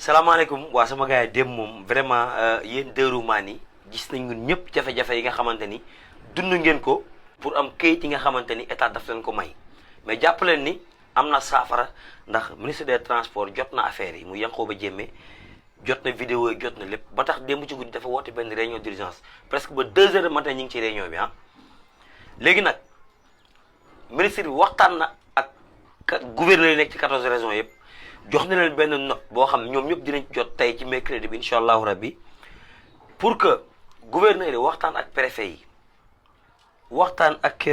salaamaaleykum waa sama gars yi dem moom vraiment yéen dëru maan yi gis nañ ñun ñëpp jafe-jafe yi nga xamante ni dund ngeen ko pour am kayit yi nga xamante ni état daf leen ko may mais jàpp leen ni am na saafara ndax ministre des transports jot na affaire yi mu Yankhoba Diémé jot na vidéo yi jot na lépp ba tax démb ci guddi dafa woote benn réunion d'urgence presque ba 2 heures de matin ñu ngi ci réunion bi léegi nag ministre bi waxtaan na ak gouverneur yi nekk ci 14 régions yëpp jox na leen benn note boo xam ne ñoom ñëpp dinañ jot tey ci mercredi bi incha allahu rabbi pour que gouverneur yi waxtaan ak préfet yi waxtaan ak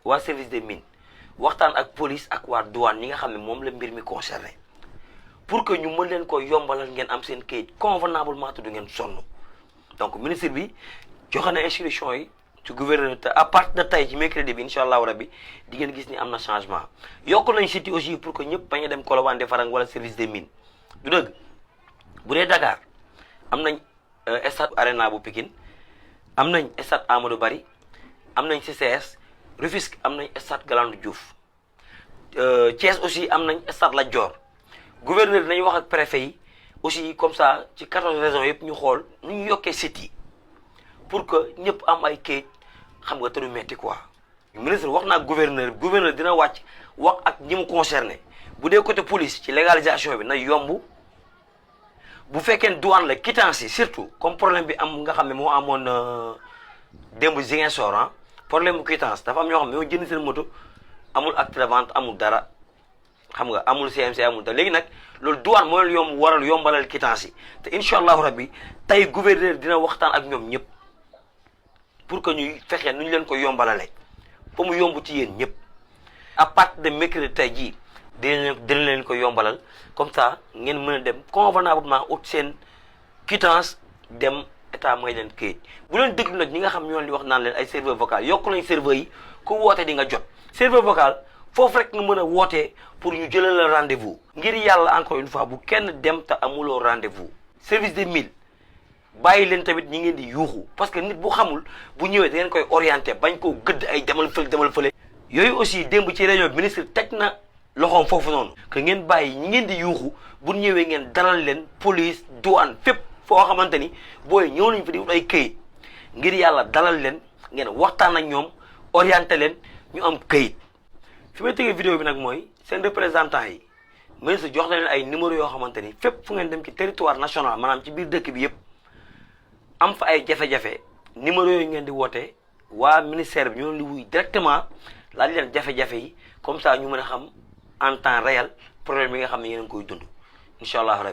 waa service des mines waxtaan ak police ak waa douane ñi nga xam ne moom la mbir mi concerné pour que ñu mën leen ko yombalal ngeen am seen kayit convenablement te du ngeen sonn donc ministre bi joxe na instruction yi ci gouverneur te à partir de tey ci mercredi bi incha allahu rabbi di ngeen gis ni am na changement yokk nañ site aussi pour que ñëpp bañ a dem Colobane Defarang wala service des mines du dëgg bu dee Dakar am nañ stade Arena bu Pikine am nañ stade Amadou Barry am nañ CCS Rufisque am nañ stade Galandou Diouf Thiès aussi am nañ stade Lat Dior gouverneur dinañ wax ak préfet yi aussi comme ça ci 14 régions yëpp ñu xool nu ñu yokkee sites yi pour que ñëpp am ay kayit xam nga te du metti quoi. ministre wax naa gouverneur dina wàcc wax ak ñi mu concerné bu dee côté police ci légalisation bi na yomb bu fekkee douane la quittance yi surtout comme problème bi am nga xam ne moo amoon démb Ziguinchor problème bu quittance dafa am ñoo xam ne ñoo jënd seen moto amul acte de vente amul dara xam nga amul CMC amul dara léegi nag loolu douane moo leen yomb waral yombalal quittance yi te incha allahu rabbi tey gouverneur dina waxtaan ak ñoom ñëpp pour que ñuy fexe nu ñu leen ko yombalale ba mu yomb ci yéen ñëpp à partir de mercredi tey jii dina leen ko yombalal comme ça ngeen mën a dem convenablement ut seen quittance dem état mooy leen këyit bu leen déglu nag ñi nga xam ñoon li wax naan leen ay serveur vocal yokk nañ serveur yi ku woote di nga jot serveur vocal foofu rek nga mën a wootee pour ñu jëlal la rendez-vous ngir yàlla encore une fois bu kenn dem te amuloo rendez-vous service des mines bàyyi leen tamit ñi ngeen di yuuxu parce que nit bu xamul bu ñëwee da ngeen koy orienté bañ koo gëdd ay demal fële yooyu aussi démb ci réunion bi ministre teg na loxoom foofu noonu que ngeen bàyyi ñi ngeen di yuuxu bu ñëwee ngeen dalal leen police douane fépp foo xamante ni booy ñëw nañ fa di wut ay këyit ngir yàlla dalal leen ngeen waxtaan ak ñoom orienté leen ñu am këyit fi may tegee vidéo bi nag mooy seen représentant yi ministre jox na leen ay numéro yoo xamante ni fépp fu ngeen dem ci territoire national maanaam ci biir dëkk bi yëpp am fa ay jafe-jafe numéro yooyu ngeen di woote waa ministère bi ñoo li wuy directement laaj leen jafe-jafe yi comme ça ñu mën a xam en temps réel problème yi nga xam ne yéen a ngi koy dund incha allah rabbi